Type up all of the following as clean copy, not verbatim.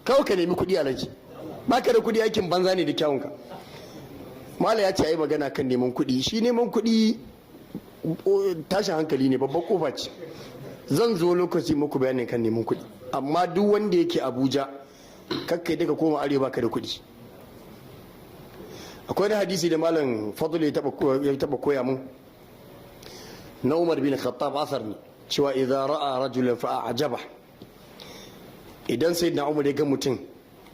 Kawai ka nemi kuɗi, alaji. Baka da kuɗi, aikin banza ne da kyawunka. Mala ya ce a yi magana kan neman kuɗi. Shi neman kuɗi tashin hankali ne, babban kofa ce. Zan zo lokaci muku bayanin kan neman kuɗi. Amma duk wanda yake Abuja, kakkai daga koma arewa ka da kuɗi. Akwai wani hadisi da Malam Fadl ya taba koya mun na Umar bin Khattab, asar ne, cewa idza ra'a rajulan fa a'jaba. Idan Sayyidina Umar ya ga mutum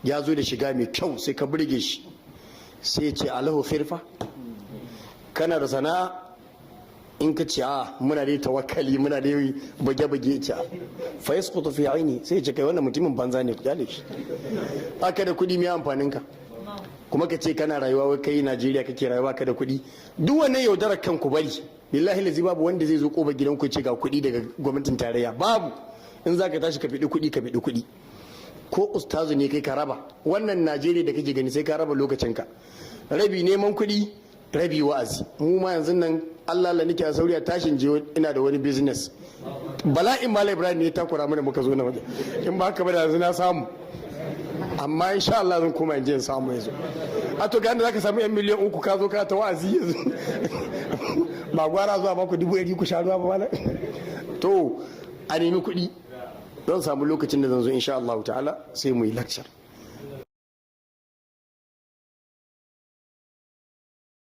ya zo da shiga mai kyau, sai ka burge shi, sai ya ce, "Alahu khirfa? Kana da sana'a?" In ka ce, "A, muna dai tawakkali, muna dai bage-bage," ce, "fa yasqutu fi aini." Sai ya ce, "Kai, wannan mutumin banza ne, ku kyale shi." Baka da kuɗi, mai amfanin ka? Kuma ka ce kana rayuwa, wai kai Najeriya kake rayuwa, ka da kuɗi. Duk wannan yaudarar kanku bari. Billahi lazi babu wanda zai zo koba gidan ku ce ga kuɗi daga gwamnatin tarayya, babu. In zaka tashi ka fiɗi kuɗi, ka fiɗi kuɗi. Ko ustazu ne kai, ka raba. Wannan Najeriya da kake gani, sai ka raba lokacinka, rabi neman kuɗi, rabi wa'azi. Mu ma yanzu nan Allah la nake a sauriya tashin je, ina da wani business. Bala'in Malam Ibrahim ne ya takura mana muka zo na waje. In ba haka ba, da yanzu na samu. Amma insha Allah zan koma in je in samu yanzu. A to ga zaka samu yan miliyan 3, ka zo ka ta wa'azi yanzu, ba gwara zuwa ba ku 100,000 ku sha ruwa ba, malam? To, a nemi kuɗi. Zan samu lokacin da zan zo, insha Allah ta'ala, sai mu yi lecture.